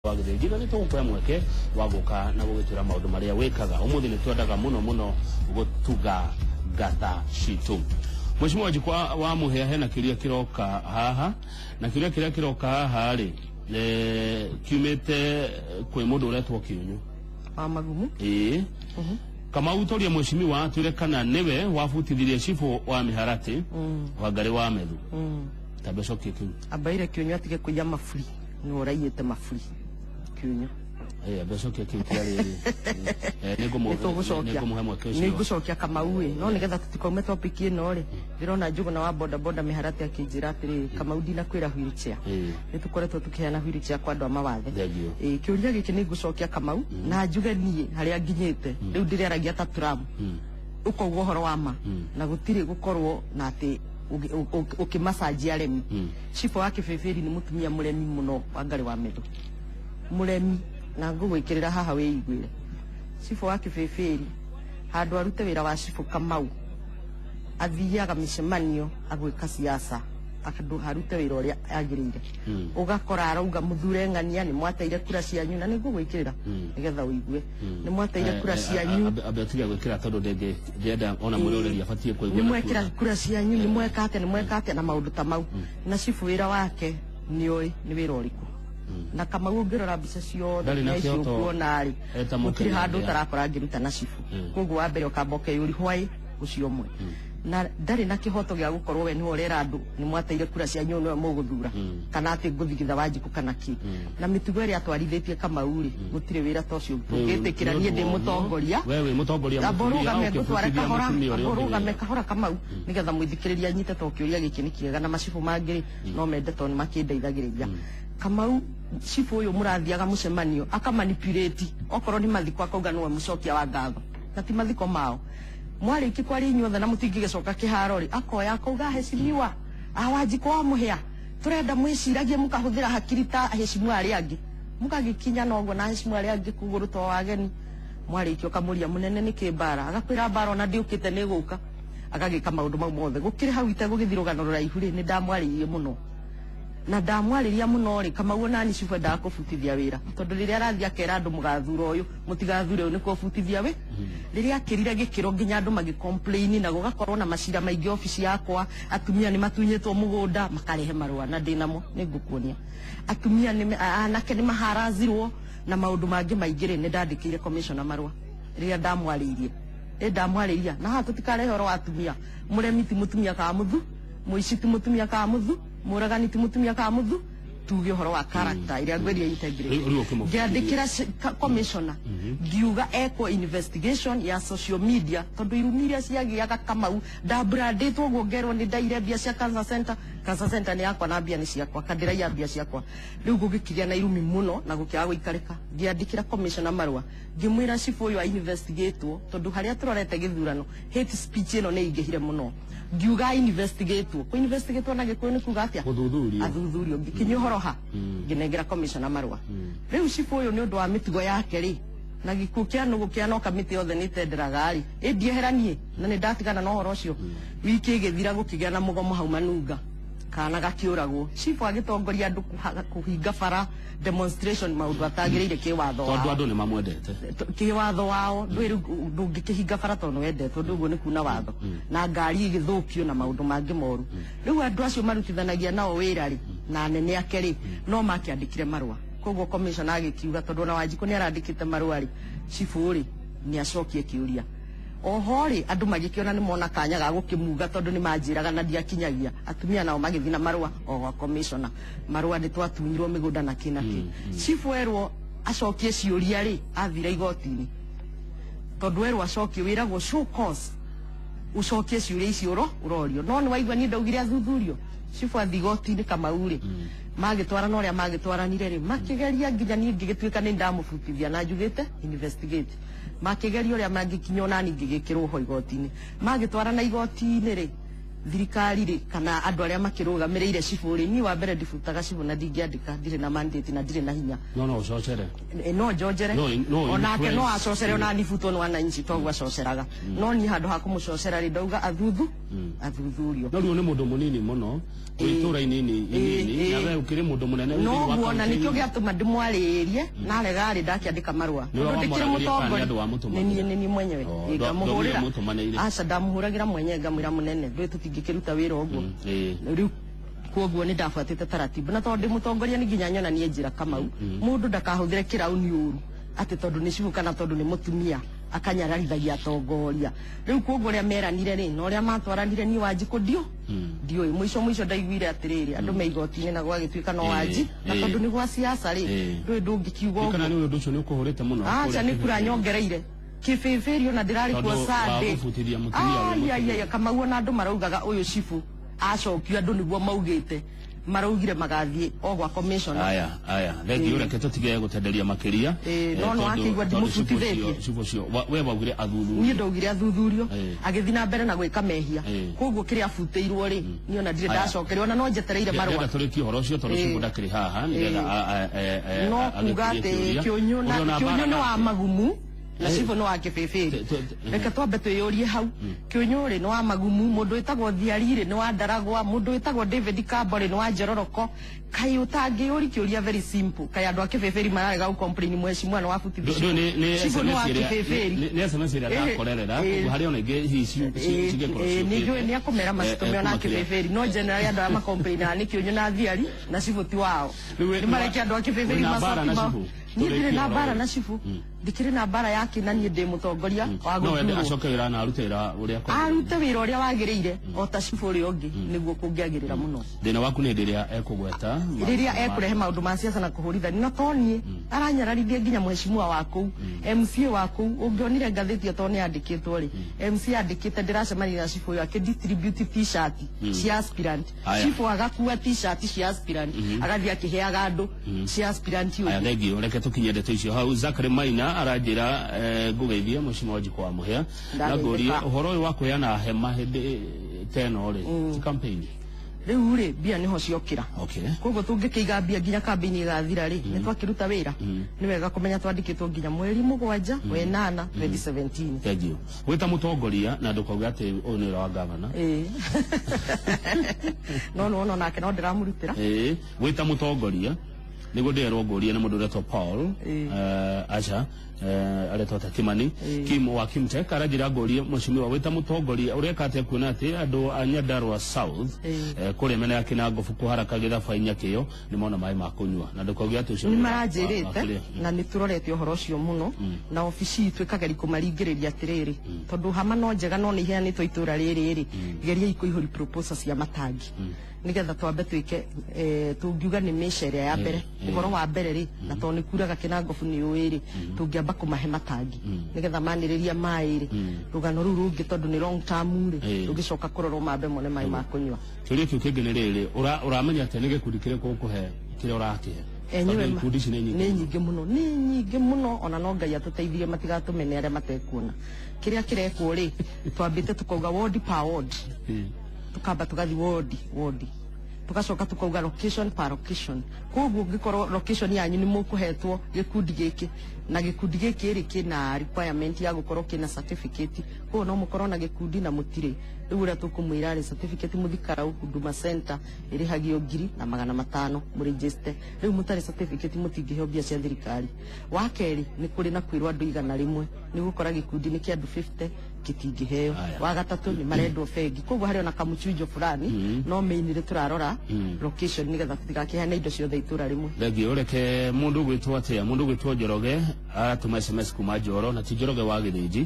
Wa Gĩthĩnji, na nĩ tũgũkũhe mweke wa gũka na gũgĩtwĩra maũndũ marĩa wĩkaga. Ũmũthĩ nĩ twendaga mũno mũno gũtuga ngatha citũ. Mheshimiwa Wanjikũ wa Mũhĩa, hena kĩũria kĩroka haha, na kĩũria kĩrĩa kĩroka haha rĩ, kiumĩte kwĩ mũndũ ũretwo Kĩũnyũ wa Magumu. Ĩĩ, Kamau, tũrie mheshimiwa atwĩre kana nĩwe wabutithirie cibũ wa Mĩharatĩ, Wangarĩ wa Methu. Tambe cokie kĩu. Ambaire Kĩũnyũ atige kũiya maburi, nĩwe ũraiyĩte maburi, Kĩũnyũ. Ambe cokie kĩu kĩa rĩrĩ. Nĩtũgũcokia. Nĩngũmũhe mweke ũcio. Nĩngũcokia, Kamau ĩ, no nĩgetha tũtikaume topic ĩno rĩ, ndĩrona Njũgũna wa boda boda Mĩharatĩ akĩnjĩra atĩrĩrĩ, Kamau, ndinakwĩra wheelchair. Nĩ tũkoretwo tũkĩheana wheelchair kwa andũ a mawathe. Thengiũ. Ĩĩ, kĩũria gĩkĩ nĩ ngũcokia, Kamau, na njuge niĩ harĩa nginyĩte rĩu ndĩrĩaragia ta Trump, ũkauga ũhoro wa ma na gũtirĩ gũkorwo na atĩ ũkĩmacanjia aremi. Cibũ wa Kĩbĩbĩri nĩ mũtumia mũremi mũno, Wangarĩ wa Methu, mũremi, na ngũgwĩkĩrĩra haha wĩiguĩre. Cibũ wa Kĩbĩbĩri, handũ arute wĩra wa cibũ, Kamau, athiaga mĩcemanio agwĩka siasa andũ harute wĩra ũrĩa agĩrĩire. Ũgakora arauga mũthure ng'ania, nĩ mwateire kura cianyu, na nĩ ngũgwĩkĩrĩra nĩgetha ũigue nĩ mwateire kura cianyu. Ambe atiga gwĩkĩra tondũ ndĩngĩ ndĩrenda ona mwĩroreri abatiĩ kũigua nĩ na mwekĩra kuona. Kura cianyu, nĩ mweka atĩa, nĩ mweka atĩa, na maũndũ ta mau. Na cibũ wĩra wake nĩ oĩ nĩ wĩra ũrĩkũ. Na Kamau, ũngĩrora mbica ciothe Ndarĩ na icio kĩhoto ũkuona rĩ, eta gũtirĩ mũkenya handũ ndĩa. ũtarakora ngĩruta na cibũ. Koguo wa mbere ũkamba ũkeyũri why ũcio ũmwe, na ndarĩ na kĩhoto gĩa gũkorwo we nĩwe ũrera andũ nĩ mwateire kura cianyu, nĩwe mũgũthura, kana atĩ ngũthigitha Wanjikũ kana kĩ. Na mĩtugo ĩrĩa atwarithĩtie, Kamau rĩ, gũtirĩ wĩra ta ũcio tũngĩtĩkĩra. Niĩ ndĩ mũtongoria. We wĩ mũtongoria Amba mũtumia, ũrũgame ngũtware ũkĩbutithia kahora. mũtumia ũrĩa Amba ũngĩ ũrũgame wĩra. kahora, Kamau, nĩgetha mũthikĩrĩria anyite to kĩũria gĩkĩ nĩ kĩega, na macibũ mangĩ rĩ, no mende tondũ nĩ makĩndeithagĩrĩria. Kamau, cibũ ũyũ mũrathiaga mũcemanio akamanipulate, okorwo nĩ mathiko akauga nĩwe mũcokia wa ngatho, na ti mathiko mao. Mwarĩkia kwaria inyuothe na mũtingĩgĩcoka kĩharo rĩ, akoya akauga, "Heshimiwa Awanjikũ wa Mũhĩa, tũrenda mwĩciragie mũkahũthĩra hakiri ta heshimiwa arĩa angĩ." Mũgagĩkinya noguo na heshimiwa arĩa angĩ kũgũrũ to wageni. Mwarĩkia ũkamũria, "Mũnene, nĩkĩ mbara?" Agakwĩra, "Mbara ona ndĩũkĩte, nĩ gũka." Agagĩka maũndũ mau mothe. Gũkĩrĩ hau itegũgĩthiĩ rũgano rũraihu rĩ, nĩ ndamwarĩirie mũno, na ndamwarĩria mũno rĩ, Kamau, onani cibũ endaga kũbutithia wĩra, tondũ rĩrĩa arathiĩ akera andũ mũgathura ũyũ, mũtigathure ũyũ, nĩ kũbutithia wĩ. Rĩrĩa akĩrire gĩkĩro nginya andũ magĩ complain na gũgakorwo na macira maingĩ obici yakwa, atumia nĩ matunyĩtwo mũgũnda, makarehe marũa na ndĩ namo, nĩ ngũkuonia, atumia nĩ anake nĩ maharazirwo na maũndũ mangĩ maingĩ rĩ, nĩ ndandĩkĩire commissioner marũa rĩrĩa ndamwarĩirie. Ĩ ndamwarĩria na haha tũtikarehe ũhoro wa atumia. Mũremi ti mũtumia kana mũthu, mũici ti mũtumia kana mũthu, mũragani ti mũtumia kana mũthu. Tuge ũhoro wa character ĩrĩa ngweria integrity. Rĩu ũkĩmũbutithia. Ngĩandĩkĩra commissioner ngiuga ekwo investigation ya social media, tondũ irumi iria ciagĩaga, Kamau, ndabrandĩtwo ũguo, ngerwo nĩ ndaire mbia cia cancer center. Cancer center nĩ yakwa na mbia nĩ ciakwa, kandĩraiya mbia ciakwa. Rĩu gũgĩkĩgĩa na irumi mũno na gũkĩaga gũikarĩka. Ngĩandĩkĩra commissioner marũa ngĩmwĩra cibũ ũyũ a investigatwo, tondũ harĩa tũrorete gĩthurano hate speech ĩno nĩ ingĩhire mũno. Ngiuga investigatwo. Kũ investigatwo na Gĩkũyũ nĩ kuga atĩa? Gũthuthurio. Athuthurio. Ngĩkinyia ũhoro ha, ngĩnengera commissioner marũa. Rĩu cibũ ũyũ, nĩ ũndũ wa mĩtugo yake rĩ, na gĩkuũ kĩa nũgũ kĩanoka mĩtĩ yothe nĩ ĩtenderaga rĩ, ĩ ndieheranie na nĩ ndatigana na ũhoro ũcio. Wiki ĩgĩthira, gũkĩgĩa na mũgomo hau Manunga, kana gakĩũragwo. Cibũ agĩtongoria andũ kũhinga bara, demonstration, maũndũ atagĩrĩire kĩwatho tondũ wao. Andũ nĩ mamwendete. Kĩwatho wao ndũĩ rĩu ndũngĩkĩhinga bara tondũ nĩwendetwo, ndũguo nĩ kuna watho, na ngari igĩthũkio na maũndũ mangĩ moru. Rĩu andũ acio marutithanagia nao wĩra rĩ, na anene ake rĩ, no makĩandĩkire marũa. Koguo commissioner agĩkiuga, tondũ ona Wanjikũ nĩ arandĩkĩte marũa rĩ, cibũ rĩ, nĩ acokie kĩũria. Oho rĩ, andũ magĩkĩona nĩ mona kanya ga gũkĩmuga, tondũ nĩ manjĩraga na ndiakinyagia. Atumia nao magĩthiĩ na marũa o gwa commissioner, marũa nĩ twatunyirwo mĩgũnda na kĩ na kĩ. Chief erwo acokie ciũria rĩ, athire igoti-inĩ, tondũ erwo acokie wĩragwo show cause, ucokie ciũria icio ũrorio. No nĩ waigua niĩ ndaugire athuthurio. Chief athi igoti-inĩ, Kamau rĩ, magĩtwarana ũrĩa magĩtwaranire rĩ, makĩgeria nginya niĩ ngĩgĩtuĩka nĩ ndamũbutithia na njugĩte investigate. Makĩgeria ũrĩa mangĩkinya onani ngĩgĩkĩrwo ho igoti-inĩ. Magĩtwarana igoti-inĩ rĩ, thirikari rĩ, kana andũ arĩa makĩrũgamĩrĩire cibũ rĩ, niĩ wa mbere ndibutaga cibũ na ndingĩandĩka, ndirĩ na mandate na ndirĩ na hinya. No ũcocere. No njonjere. No onake no influence. acocere, ona nibutwo nĩ wananchi toguo acoceraga. No niĩ handũ ha kũmũcocera rĩ, ndauga athuthu Athuthurio. No rĩu nĩ mũndũ mũnini mũno wĩ itũra inini inini, na we ũkĩrĩ mũndũ mũnene no thĩinĩ wa guona kaunti. Nikio gĩatũma ndĩmwarĩrie narega rĩ ndakĩandĩka marũa. Nĩwe Tondũ ndĩkĩrĩ wamwaragĩria kana nĩ mũtongoria. andũ wamũtũmagĩra? Nĩ niĩ, nĩ niĩ mwenyewe. Oh, Ĩ, ngamũhũrĩra. ndauire mũtũmanĩire. Aca, ndamũhũragĩra mwenyewe ngamwĩra, "Mũnene, ndũĩ tũtingĩkĩruta wĩra ũguo." Rĩu koguo nĩ ndabuatĩte taratibu, na tondũ ndĩ mũtongoria nĩ nginya nyonanie njĩra. Kamau, mũndũ ndakahũthĩre kĩrauni ũru atĩ tondũ nĩ cibũ kana tondũ nĩ mũtumia akanyararithagia atongoria. Rĩu koguo ũrĩa meranire rĩ na ũrĩa matwaranire, niĩ Wanjikũ ndio ndiũĩ. Mũico mũico ndaiguire atĩrĩrĩ, andũ me igoti-inĩ na gwagĩtuĩka no Wanji, na tondũ nĩ gwa siasa rĩ, ndũĩ ndũngĩkiuga Kana ũguo. nĩ ũndũ ũcio nĩ ũkũhũrĩte mũno Aca, kũrĩa nĩ kura Kĩbĩbĩri? Nyongereire kĩbĩbĩri ona ndĩrarĩ kuo Tondũ Sunday. wa gũbutithia mũtumia wĩ Ai, ai, mũtumia. ai, Kamau, ona andũ maraugaga ũyũ cibu acokio, andũ nĩguo maugĩte, maraugire magathiĩ o gwa commissioner. Aya aya, thengiũ, reke tũtige gũtenderia makĩria. No nĩ wakĩigua Tondũ cibũ ndimũbutithĩtie. Cibũ ũcio we waugire athuthurio. Niĩ ndaugire athuthurio. Agĩthiĩ na mbere na gwĩka mehia. Koguo kĩrĩa abutĩirwo rĩ, niĩ ona ndirĩ Aya. ndacokerio, ona no njetereire marũa. Ndĩrenda tũrĩkie ũhoro ũcio tondũ cibũ ndakĩrĩ haha nĩgetha No kuga agĩkirie atĩ kĩũria. Kĩũnyũ na Ũrĩ ona Kĩũnyũ mbara nĩ wa nake? magumu na cibũ nĩ wa kĩbĩbĩri. Reke twambe twĩyũrie hau. Kĩũnyũ rĩ nĩ wa magumu, mũndũ wĩtagwo Thiari rĩ nĩ wa Ndaragwa, mũndũ wĩtagwo David Kambo rĩ nĩ wa Njororoko. Kaĩ ũtangĩyũri kĩũria very simple, kaĩ andũ a kĩbĩbĩri mararega gũcomplain mheshimiwa nĩ wa butithio? Ndũ nĩ Cibũ nĩ wa SMS ĩrĩa kĩbĩbĩri. nĩ SMS ĩrĩa ndakorerera. Koguo harĩ ona ingĩ hihi cingĩkorwo Nĩ ciũkĩte. njũĩ nĩ akũmera macitũme ona Kuma kĩrĩa- kĩbĩbĩri, no generally andũ arĩa macomplainaga nĩ Kĩũnyũ na Thiari, na cibũ ti wao. Rĩu Nĩ mareke andũ a kĩbĩbĩri wĩna mbara macoki na mao. cibũ? Niĩ ndirĩ na Tũrĩkie mbara ũhoro na ũyũ. cibũ, ndikĩrĩ na mbara yake, na niĩ ndĩ mũtongoria wa No wende gũthurwo. acoke wĩra na arute wĩra ũrĩa kwagĩrĩire. Arute wĩra ũrĩa wagĩrĩire o ta cibũ ũrĩa ũngĩ nĩguo kũngĩagĩrĩra mũno. Thĩna waku nĩ hĩndĩ ĩrĩa ekũgweta Rĩrĩa ekũrehe maũndũ ma siasa na kũhũrithania, na to niĩ aranyararithia, nginya mheshimiwa wa kũu, MCA wa kũu. Ũngĩonire ngathĩti ĩyo, tondũ nĩ yandĩkĩtwo rĩ, MCA andĩkĩte ndĩracemania na cibũ ũyũ akĩdistribute T-shirt cia aspirant. Aya. Cibũ agakua T-shirt cia aspirant, agathiĩ akĩheaga andũ cia aspirant Aya, ũngĩ. Thengio, reke tũkinye ndeto icio hau. Zachary Maina aranjĩra ngũgeithie mũcimo wa Njiko wa Mũhĩa na Ndageithĩka. ngũrie ũhoro ũyũ wa kũheana hema hĩndĩ ta ĩno rĩ, ti campaign? Rĩu rĩ, mbia nĩho ciokĩra. Koguo tũngĩkĩiga mbia nginya kambĩini ĩgathira rĩ, nĩ twakĩruta wĩra. Nĩ wega kũmenya twandĩkĩtwo nginya mweri 7 wa 8 2017. Thengio. Wĩta mũtongoria na ndũkauge atĩ ũyũ nĩ wĩra wa gavana. Ĩĩ, no nĩwona nake no ndĩramũrutĩra. Ĩĩ, wĩta mũtongoria nĩguo ndĩrerwo ngũrie nĩ mũndũ ũretwo Paul, aca, aretwo ta Kimani Kim wa Kimtech, aranjĩra ngũrie mheshimiwa, wĩta mũtongoria ũreka atĩa kuona atĩ andũ a Nyandarua South, kũrĩa mĩena ya Kinangobu, kũharaka Gĩthaba, Nyakĩo nĩ mona maĩ ma kũnyua, na ndũkauge atĩ ũcio nĩ nĩ wĩra wa maranjĩrĩte kĩrĩa. Na nĩ tũrorete ũhoro ũcio mũno na obici itũ ĩkageria kũmaringĩrĩria atĩrĩrĩ, tondũ hama no njega no nĩ iheanĩtwo itũra rĩrĩ rĩ, geriai kũihũri proposal cia matangi nigetha twambe twĩke, tũngiuga nĩ mĩca ĩrĩa ya mbere, ũhoro wa mbere rĩ, na tondũ nĩ kuraga Kĩnangobu nĩ ũĩ rĩ, tũngĩamba kũmahe matangi nigetha manĩrĩria maĩ rĩ, rũgano rũu rũngĩ, tondũ nĩ long term rĩ, rũgĩcoka kũrorwo mambe mone maĩ ma kũnyua. Kĩũria kĩu kĩngĩ nĩ rĩrĩ, ũramenya atĩa nĩ gĩkundi kĩrĩkũ ũkũhe kĩrĩa ũrakĩhe? Enyewe Tondũ ikundi ici nĩ nyingĩ. Nĩ nyingĩ mũno, nĩ nyingĩ mũno, ona no Ngai atũteithirie matigatũmene arĩa matekuona kĩrĩa kĩrekwo rĩ. Twambĩte tukauga ward per ward, tukamba tugathi wodi wodi, tugacoka tukauga location per location. Koguo ũngĩkorwo location yanyu nĩ mũkũhetwo gĩkundi gĩkĩ na gĩkundi gĩkĩ rĩ, kĩna requirement ya gũkorwo kĩna certificate. Koguo no mũkorwo na gĩkundi na mũtirĩ. Rĩu ũrĩa tũkũmwĩra rĩ, certificate mũthikara Huduma Center ĩrĩhagio 1500 mũregister. Rĩu mũtarĩ certificate mũtingĩheo mbia cia thirikari. Wa kerĩ, nĩ kũrĩ na kwĩrwo andũ 100, nĩ gũkora gĩkundi nĩ kĩa andũ 50 gĩtingĩheo. Aya. Wa gatatũ, nĩ marendwo bengi, koguo harĩ ona kamũchunjo fulani, no mainly tũrarora location nĩgetha tũtigakĩheane indo ciothe itũra rĩmwe. Thengio. Reke mundu gwitwo atia, mundu gwitwo Njoroge aratuma SMS kuma Njoro, na ti Njoroge wa Githinji.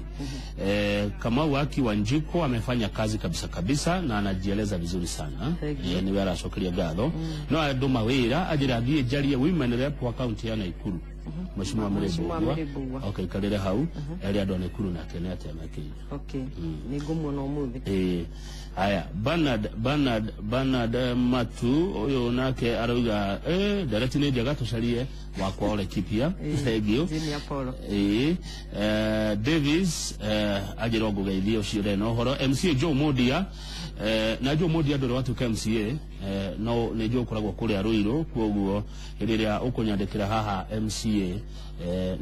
Kamau Aki Wanjiku amefanya kazi kabisa kabisa na anajieleza vizuri sana. Thank you. Niwe aracokeria ngatho no andũ mawĩra anjĩra thiĩ njarie women rep wa kaunti ya Naikuru, Mheshimiwa Mary Mheshimiwa Mbugua. Mary Mbugua. Okay, ikarĩre hau ere andũ a Naikuru nake nĩ atĩa mekĩire. Okay, nĩ ngũmuona ũmũthĩ. Haya, Bernard Matu ũyũ nake arauga ndereti nĩ njega, tũcarie wakwa ole kipia. Thank you. Jimmy Apollo. Davis anjĩrwo ngũgeithie ũcio ũrĩ na ũhoro MCA Joe Modia, na Joe Modia ndũrĩ watuĩka MCA. No nĩ njũĩ ũkoragwo kũrĩa Ruiru, koguo hĩndĩ ĩrĩa ũkũnyandĩkĩra haha MCA,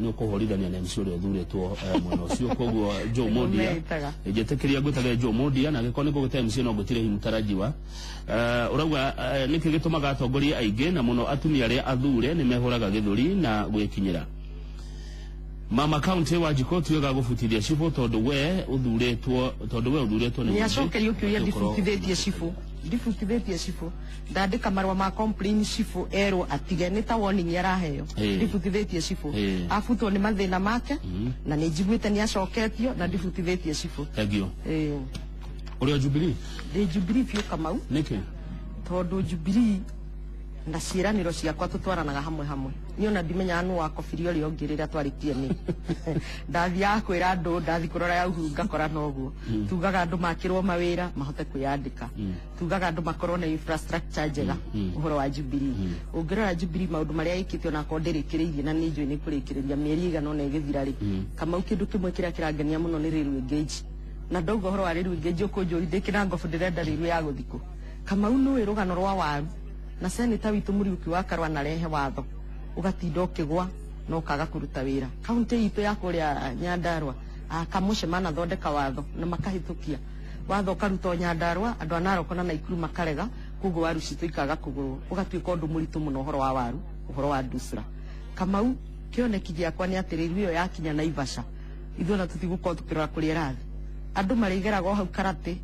nĩ ũkũhũrithania na MC ũrĩa ũthurĩtwo mwena ũcio. Koguo Joe Mondia, Nĩguo. Njĩtĩkĩria ngwĩtage Joe Mondia, na angĩkorwo nĩ ngũgwĩta MC no ngwĩtire hihi mũtarajiwa. Ũrauga nĩkĩ gĩtũmaga atongoria aingĩ na mũno atumia arĩa athure nĩ mehũraga gĩthũri na gwĩkinyĩra? Mama County Wanjikũ, tuĩga gũbutithia cibũ tondũ we ũthurĩtwo, tondũ we ũthurĩtwo nĩ Nĩ mũingĩ, acokerio kĩũria. ũkorwo. Ndibutithĩtie cibũ, ndibutithĩtie cibũ. Ndandĩka marũa ma complain, cibũ erwo atige, nĩ ta warning araheo. Ndibutithĩtie cibũ. Abutwo nĩ mathĩna make, na nĩ njiguĩte nĩ acoketio, na ndibutithĩtie cibũ. Thank you. Ũrĩa Jubilee? Ndĩ Jubilee biũ, Kamau. Nĩkĩ? Tondũ Jubilee na ciĩranĩro ciakwa tũtwaranaga hamwe hamwe. Niĩ ona ndimenyaga nũ wakobirie ũrĩa ũngĩ rĩrĩa twarĩ TNA. Ndathiaga kwĩra andũ, ndathi kũrora ya Uhuru ngakora noguo. Tugaga andũ makĩrwo mawĩra mahote kwĩyandĩka, tugaga andũ makorwo na infrastructure njega. Ũhoro wa Jubilee, ũngĩrora Jubilee maũndũ marĩa ĩkĩte, onakorwo ndĩrĩkĩrĩirie na nĩ njũĩ nĩ kũrĩkĩrĩria mĩeri ĩigana ũna ĩgĩthira rĩ, Kamau, kĩndũ kĩmwe kĩrĩa kĩrangenia mũno nĩ railway gauge. Na ndauga ũhoro wa railway gauge, ũkũnjũri ndĩ kĩnangobu, ndĩrenda railway ya gũthikũ. Kamau, nĩũĩ rũgano rwa waru na seneta witũ Mũriũki wa Karua narehe watho ũgatinda ũkĩgwa na ũkaga kũruta wĩra kaunti itũ ya kũrĩa Nyandarua. Kamũce manathondeka watho na makahĩtũkia watho ũkarutwo Nyandarua, andũ a Narok na Naikuru makarega, koguo waru citũ ikaga kũgũrwo, ũgatuĩka ũndũ mũritũ mũno ũhoro wa waru, ũhoro wa ndusra. Kamau, kĩoneki gĩakwa nĩ atĩ rĩu ĩyo yakinya Naivasha, ithuĩ ona tũtigũkorwo tũkĩrora kũrĩa ĩrathiĩ. Andũ marĩgeraga o hau Karate,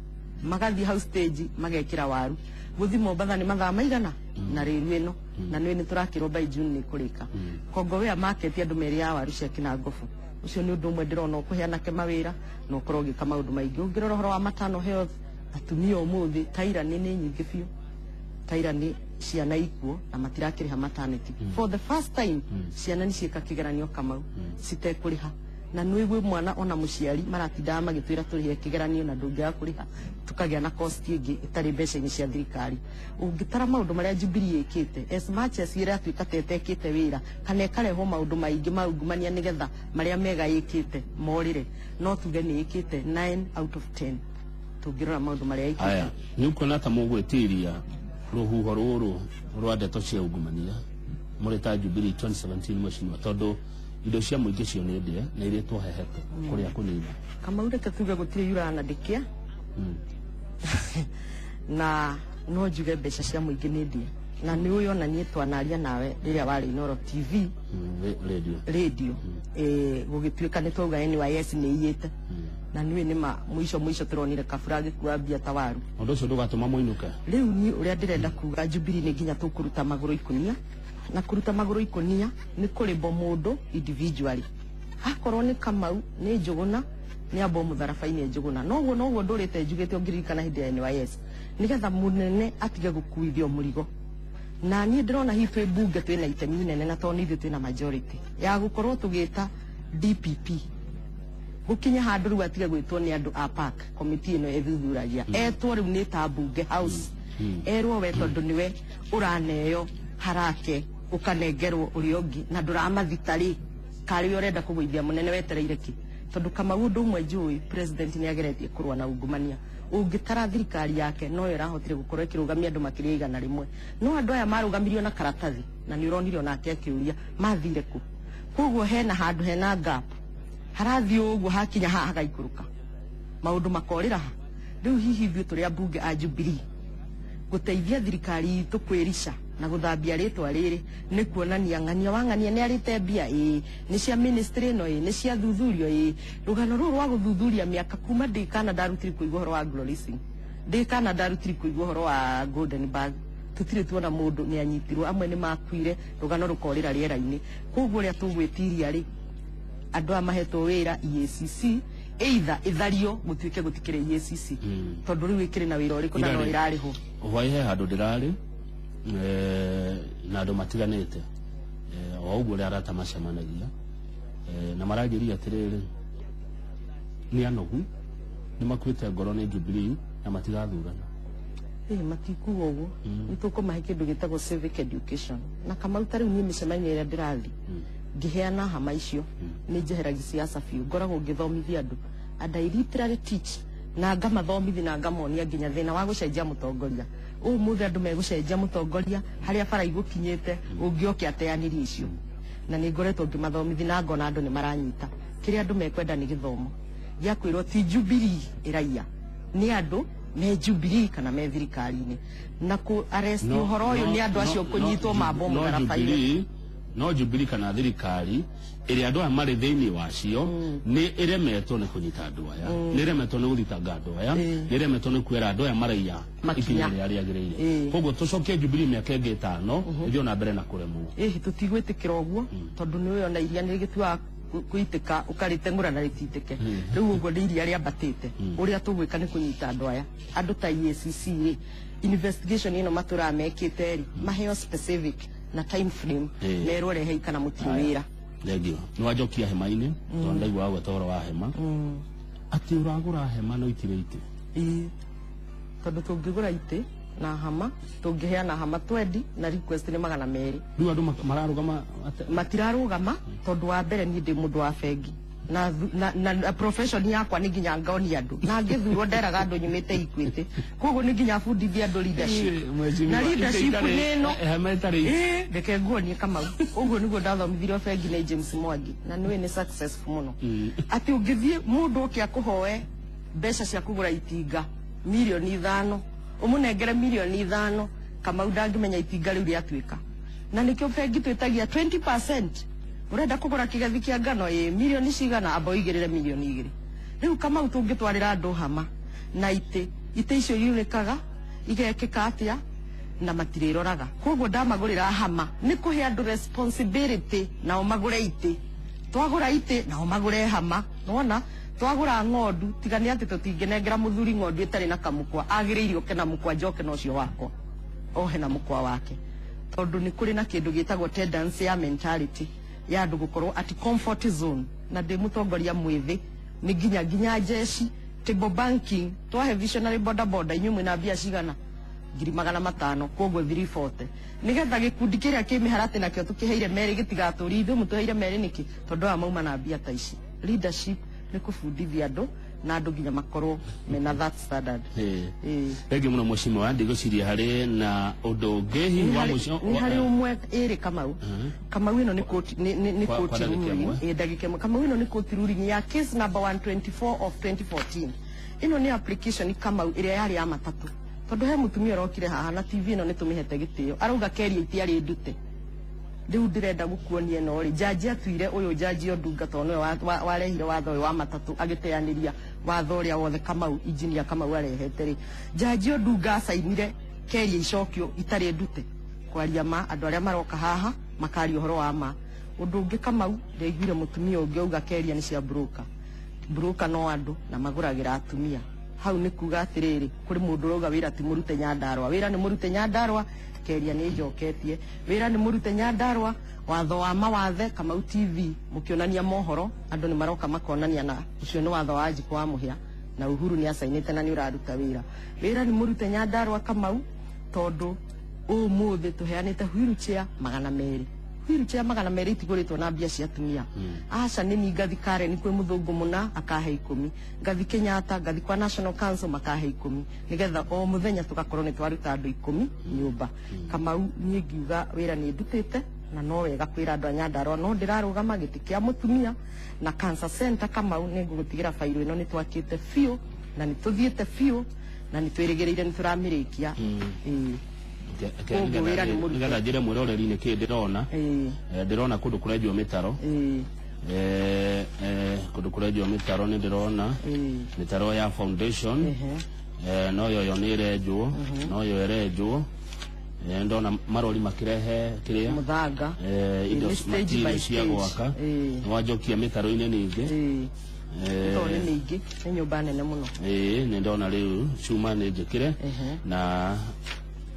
magathiĩ hau stage, magekĩra waru. Gũthi Mombatha nĩ mathaa maigana na rĩru ĩno, na nĩ tũrakĩrwo by June nĩ kũrĩka. Kongowea market, andũ merĩaga waru cia Kinangobu. Ũcio nĩ ũndũ ũmwe ndĩrona ũkũhe anake mawĩra na ũkorwo ũgĩka maũndũ maingĩ. Ũngĩrora ũhoro wa maternal health, atumia ũmũthĩ taira nĩ nyingĩ biũ, taira nĩ ciana ikuo na matirakĩrĩha maternity. For the first time ciana nĩ ciĩka kĩgeranio, Kamau, citekũrĩha. Na nĩ wĩ mwana ona mũciari maratindaga magĩtwĩra tũrĩhe kĩgeranio, na ndũngĩaga kũrĩha tukagĩa na cost ĩngĩ ĩtarĩ mbeca-inĩ cia thirikari. Ũngĩtara maũndũ marĩa Jubilee ĩkĩte, as much as ĩratuĩka ta ĩtekĩte wĩra kana ĩkarehwo maũndũ maingĩ ma ungumania nĩgetha marĩa mega ĩkĩte morĩre, no tuge nĩ ĩkĩte 9 out of 10 tũngĩrora maũndũ marĩa ĩkĩte. Aya, nĩ ũkuona ta mũgwĩtiria rũhuho rũrũ rwa ndeto cia ungumania mũrĩ ta Jubilee 2017, mheshimiwa, tondũ indo cia mũingĩ cio nĩ ndĩe na irĩtwo heheto kũrĩa kũnini? Kamau, reke tuge gũtirĩ yuraga na ndĩkĩa, na no njuge mbeca cia mũingĩ nĩ ndĩe, na nĩ ũyũ ona niĩ twanaria nawe rĩrĩa warĩ Inooro TV. Radio. Radio. Gũgĩtuĩka nĩ twauga NYS nĩ iyĩte, na nĩũĩ nĩma mũico mũico tũronire Kabura agĩkua mbia ta waru. Ũndũ ũcio ndũgatũma mũinũke? Rĩu niĩ ũrĩa ndĩrenda kuga, Jubilee nĩ nginya tũkũruta magũrũ ikũnia, na kũruta magũrũ ikũnia nĩ kũrĩmbwo mũndũ individually. Akorwo nĩ Kamau, nĩ Njũgũna, nĩ ambwo mũtharaba-inĩ Njũgũna. Noguo noguo ndũrĩte njugĩte, ũngĩririkana hĩndĩ ya NYS, nĩgetha mũnene atige gũkuithio mũrigo. Na niĩ ndĩrona hihi twĩ mbunge twĩna itemi inene, na tondũ nĩ ithuĩ twĩna majority ya gũkorwo tũgĩta DPP gũkinya handũ rĩu atige gwĩtwo nĩ andũ a park committee ĩno ĩthuthuragia, etwo rĩu nĩ ta mbunge house, erwo we tondũ nĩwe ũraneo harake ũkanengerwo ũrĩa ũngĩ na ndũramathita rĩ, karĩ we ũrenda kũgũithia mũnene wetereire kĩ? Tondũ Kamau, ũndũ ũmwe njũĩ, president nĩ ageretie kũrũa na ungumania. Ũngĩtara thirikari yake, noyo ĩrahotire gũkorwo ĩkĩrũgamia andũ makĩria 100. No andũ aya marũgamirio na karatathi, na nĩ ũronire onake akĩũria mathire kũ. Koguo hena handũ hena gap, harathiĩ ũguo, hakinya haha hagaikũrũka, maũndũ makorĩra ha. Rĩu hihi ithuĩ tũrĩ ambunge a Jubilee gũteithia thirikari itũ kwĩrica na gũthambia rĩtwa rĩrĩ nĩ kuonania ng'ania wa ng'ania nĩ arĩte mbia, ĩĩ nĩ cia ministry ĩno, ĩĩ nĩ cia thuthurio, ĩĩ rũgano rũrũ rwa gũthuthuria mĩaka kuma ndĩ kana ndarutire kũigua ũhoro wa Glorising, ndĩ kana ndarutire kũigua ũhoro wa Golden Bag, tũtirĩ tuona mũndũ nĩ anyitirwo, amwe nĩ makuire, rũgano rũkorĩra rĩera-inĩ. Koguo ũrĩa tũgwĩtiria rĩ, andũ aya mahetwo wĩra EACC, either ĩthario gũtuĩke gũtikĩrĩ EACC, tondũ rĩu ĩkĩrĩ na wĩra ũrĩkũ na no Ira rĩ- ĩrarĩhwo? Hwaĩ he handũ ndĩrarĩ na andũ matiganĩte, o ũguo ũrĩa arata macemanagia, na maranjĩria atĩrĩrĩ, nĩ anogu, nĩ makuĩte ngoro nĩ Jubilee na matigathurana. Ĩĩ, matikuga ũguo. Nĩ tũkũmahe kĩndũ gĩtagwo civic education. Na Kamau, ta rĩu niĩ mĩcemanio ĩrĩa ndĩrathiĩ ngĩheana hama icio, nĩ njeheragia siasa biũ, ngoragwo ngĩthomithia andũ, and I literally teach na ngamathomithia na ngamonia nginya thĩna wa gũcenjia mũtongoria. Ũmũthĩ andũ megũcenjia mũtongoria harĩa bara igũkinyĩte, ũngĩoke ateanĩrie icio. Na nĩ ngoretwo ngĩmathomithi na ngona andũ nĩ maranyita. Kĩrĩa andũ mekwenda nĩ gĩthomo gĩa kwĩrwo ti Jubilee ĩraiya, nĩ andũ me Jubilee kana me thirikari-inĩ, na kũ arrest ũhoro ũyũ nĩ andũ acio kũnyitwo mambo mũtharaba-inĩ. No Jubilee kana thirikari ĩrĩa andũ aya marĩ thĩinĩ wacio nĩ ĩremetwo nĩ kũnyita andũ aya, nĩ ĩremetwo nĩ gũthitanga andũ aya, nĩ ĩremetwo nĩ kuoera andũ aya maraiya Makinya. ikinya rĩrĩa rĩagĩrĩire. Koguo tũcokie Jubilee mĩaka ĩngĩ 5 ĩthiĩ na mbere na kũremwo. Ĩhi, tũtigwĩtĩkĩra ũguo, tondũ nĩ ũyũ ona iria nĩ rĩgĩtuaga kũitĩka, ũkarĩteng'ũra na rĩtitĩke. Rĩu ũguo nĩ iria rĩambatĩte. Ũrĩa tũgwĩka nĩ kũnyita andũ aya, andũ ta EACC rĩ, investigation ĩno matũraga mekĩte rĩ, maheo specific na time frame, merwo rehei kana mũtirĩ wĩra. Thengio, nĩ wanjokia hema-inĩ, tondũ ndaigua wagweta ũhoro wa hema, atĩ ũragũra hema no itirĩ itĩ. Ĩĩ, tondũ tũngĩgũra itĩ na hama, tũngĩheana hama twendi na request nĩ 200. Rĩu andũ mararũgama Matirarũgama, tondũ wa mbere niĩ ndĩ mũndũ wa bengi na profession yakwa nĩ nginya ngonia andũ, na ngĩthurwo nderaga andũ nyumĩte Equity, koguo nĩ nginya bundithie andũ leadership. Mheshimiwa, Na leadership itĩ nĩ ĩno. Hema ĩtarĩ itĩ. Ĩĩ, reke nguonie Kamau, ũguo nĩguo ndathomithirio bengi nĩ James Mwangi, na nĩũĩ nĩ successful mũno, atĩ ũngĩthiĩ mũndũ oke akũhoe mbeca cia kũgũra itinga 5 mirioni, ũmũnengere 5 mirioni, Kamau ndangĩmenya itinga rĩu rĩatuĩka. Na nĩkĩo bengi twĩtagia 20%. Ũrenda kũgũra kĩgethi kĩa ngano ĩ mirioni cigana, amba ũigĩrĩre 2 mirioni. Rĩu Kamau, tũngĩtwarĩra andũ hama na itĩ, itĩ icio iunĩkaga igekĩka atĩa na matirĩroraga? Koguo ndamagũrĩra hama nĩ kũhe andũ responsibility, nao magũre itĩ. Twagũra itĩ, nao magũre hama. Nĩwona twagũra ng'ondu, tiga nĩ atĩ tũtingĩnengera mũthuri ng'ondu ĩtarĩ na kamũkwa, agĩrĩire oke na mũkwa, njoke na ũcio wakwa ohe na mũkwa wake, tondũ nĩ kũrĩ na kĩndũ gĩtagwo tendency ya mentality ya andũ gũkorwo ati comfort zone. Na ndĩ mũtongoria mwĩthĩ, nĩ nginya jeshi table banking twahe visionary boda boda, inyuĩ mwĩna mbia cigana? 500,000, koguo 340, nigetha gĩkundi kĩrĩa kĩ mĩharatĩ nakĩo tũkĩheire merĩ gĩtigatũrie ithuĩ mũtũheire merĩ nĩkĩ, tondũ aya mauma na mbia ta ici. Leadership nĩ kũbundithia andũ, na andũ nginya makorwo mena that standard. Ĩĩ. Thengiũ mũno mheshimiwa, ndigwĩciria harĩ na ũndũ ũngĩ hihi wa mũico. Nĩ harĩ ũmwe ĩrĩ Kamau. Kamau, ĩno nĩ court, nĩ Kwa court ndagĩka ruling. ĩmwe. Ĩ, ndagĩka ĩmwe. Kamau, ĩno nĩ court ruling ya case number 124 of 2014. Ĩno nĩ application Kamau ĩrĩa yarĩ ya matatũ, tondũ he mũtumia ũrokire haha na TV ĩno nĩ tũmĩhete gĩtĩo, arauga keria itiarĩ ndute. Rĩu ndĩrenda gũkuonia ĩno rĩ, jaji atuire ũyũ jaji Odunga, tondũ nĩwe warehire watho ũyũ wa matatũ, agĩteanĩria watho ũrĩa wothe Kamau, engineer Kamau arehete rĩ, jaji Odunga acainire keria icokio itarĩ ndute. Kwaria ma, andũ arĩa maroka haha makaria ũhoro wa ma. Ũndũ ũngĩ Kamau, ndĩaiguire mũtumia ũngĩ auga keria nĩ cia broker. Broker no andũ na magũragĩra atumia. Hau nĩ kuga atĩrĩrĩ, kũrĩ mũndũ ũrauga wĩra ti mũrute Nyandarũa, wĩra nĩ mũrute Nyandarũa, keria nĩ njoketie, wĩra nĩ mũrute Nyandarũa. Watho wa mawathe, Kamau TV mũkĩonania mohoro, andũ nĩ maroka makonania, na ũcio nĩ watho wa Njikũ wa Mũhĩa na Uhuru nĩ acainĩte na nĩ ũraruta wĩra. Wĩra nĩ mũrute Nyandarũa Kamau, tondũ ũmũthĩ tũheanĩte wheelchair 200. Wheelchair 200 itigũrĩtwo na mbia cia atumia, aca. Nĩ ni ngathi Karen kwĩ mũthũngũ mũna akahe 10, ngathi Kenyatta, ngathi kwa National Council makahe 10, nigetha o mũthenya tũgakorwo nĩ twaruta andũ 10 nyũmba. Kamau, niĩ ngiuga wĩra nĩ ndutĩte, na no wega kwĩra andũ a Nyandarũa no ndĩrarũgama gĩtĩ kĩa mũtumia na cancer center. Kamau, nĩ ngũgũtigĩra bairũ ĩno, nĩ twakĩte biũ na nĩ tũthiĩte biũ na nĩ twĩrĩgĩrĩire nĩ tũramĩrĩkia. Ĩĩ. Koguo wĩra nĩ mũrute. Nĩgetha njĩre mwĩroreri nĩ kĩĩ ndĩrona. Ndĩrona kũndũ kũrenjwo mĩtaro. Kũndũ kũrenjwo mĩtaro nĩ ndĩrona mĩtaro ya foundation. No yoyo nĩ ĩrenjwo, no yo ĩrenjwo. Ndona marori makĩrehe kĩrĩa Mũthanga. Indo Nĩ stage by material cia stage. gwaka. Nĩwanjokia mĩtaro-inĩ ningĩ. Tondũ nĩ mĩingĩ, nĩ nyũmba nene mũno. Ĩĩ, nĩ ndona rĩu cuma nĩ njĩkĩre na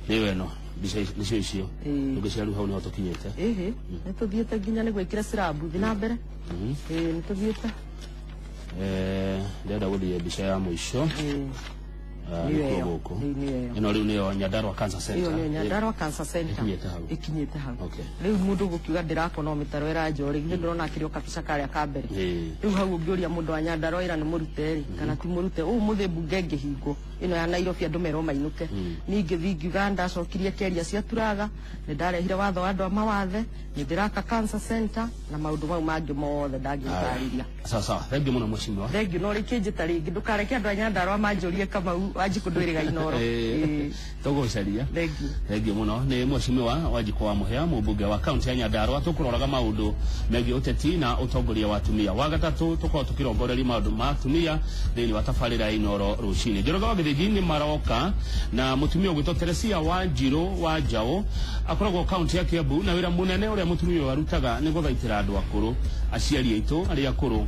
nĩyo ĩno mbica nĩcio icio. Ngwĩciria rĩu hau nĩho tũkinyĩte. Ĩhĩ, nĩ tũthiĩte nginya nĩ gwĩkĩra slab thi na mbere. Ĩĩ, nĩ tũthiĩte. Ndĩrenda gũthiĩ mbica ya mũico. Ah, Nĩyo nĩkuo ĩyo. gũkũ. Rĩu nĩyo ĩyo. Ĩno rĩu nĩyo Nyandarua Cancer Center. Ĩyo nĩyo Nyandarua Cancer Center. Ĩkinyĩte hau. Ĩkinyĩte hau. Okay. Rĩu mũndũ gũkiuga ndĩrakwo no mĩtaro ĩranjwo rĩ, githĩ ndũrona akĩrĩ o kabica karĩa ka mbere? Ĩĩ. Rĩu hau ũngĩũria mũndũ wa Nyandarua ĩra nĩ mũrute rĩ, kana ti mũrute, ũmũthĩ mbunge ĩngĩhingwo ĩno ya Nairobi andũ merwo mainũke, niĩ ngĩthiĩ ngiuga ndacokirie keria cia Turaga, nĩ ndarehire watho wa andũ a mawathe, nĩ ndĩraka cancer center na maũndũ mau mangĩ mothe ndangĩtarĩria. Sawa sawa, thank you mũno mheshimiwa. Thengiũ, no rĩkĩnjĩta rĩngĩ, ndũkareke andũ a Nyandarua manjũrie Kamau Wanjikũ ndwĩrĩga Inooro. Eh, tũgũcaria. Thengiũ. Thengiũ mũno. Nĩ mheshimiwa Wanjikũ wa Mũhĩa, mũmbunge wa kaunti ya Nyandarua. Tũkũroraga maũndũ megiĩ ũteti na ũtongoria wa atumia. Wa gatatũ tũkorwo tũkĩrongoreria maũndũ ma atumia thĩinĩ wa tabarĩra ya Inooro rũcinĩ. Njoroge wa Gĩthĩnji nĩ maroka na mũtumia ũgwĩtwo Teresia Wanjirũ wa Njaũ, akoragwo kaunti ya Kiambu, na wĩra mũnene ũrĩa mũtumia ũyũ arutaga nĩ gũthaitĩra andũ akũrũ, aciari aitũ arĩa akũrũ.